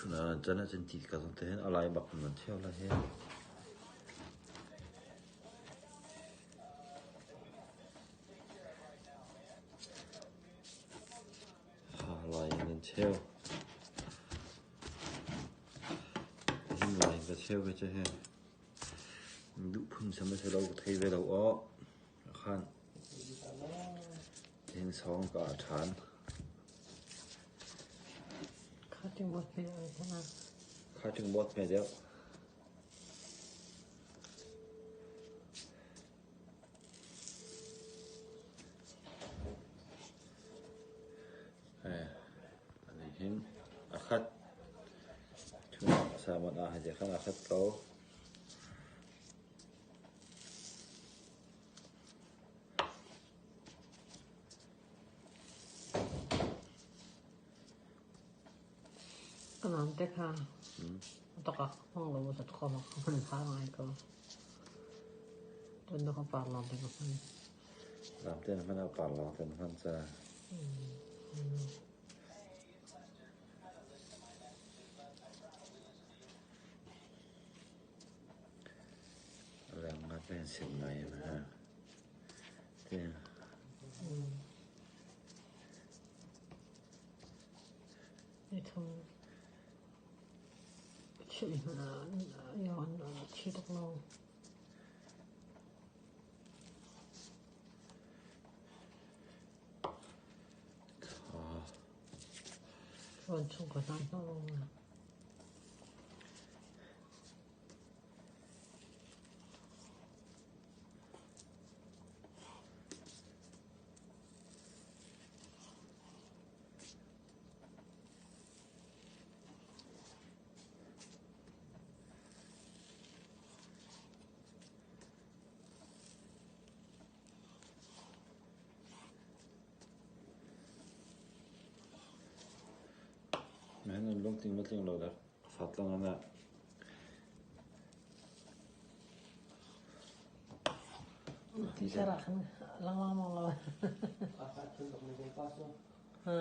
Thuna can ahcun ti ka zong te hin a lai bak nan ṭheo lai hi. Ha lai in nan cheu. Hin lai in ka cheu ve cu hi. Duh phun sam a si lo ka thei ve lo aw. Khan. Hin sawng ka ah ṭhan. Cutting board pe ai thana. Cutting board hme deuh. Ani hin a khat. Salmon ah hei khan a khat ko. Ka nam te kha tokak hmang lo sa tho ma hman ha ngai ko. Tun ka par lawng te ka hman. Lam te na hman a par lawng te na hman ca. Leng nga te sim ngai ma. Te. Nithum chimh hmanh ah an thi tuk lo. Rawn chung ka hlan hna lo. Nan lungtling ma tling lo dah fat lang ana. Ti sara khan langmang lo. Ha?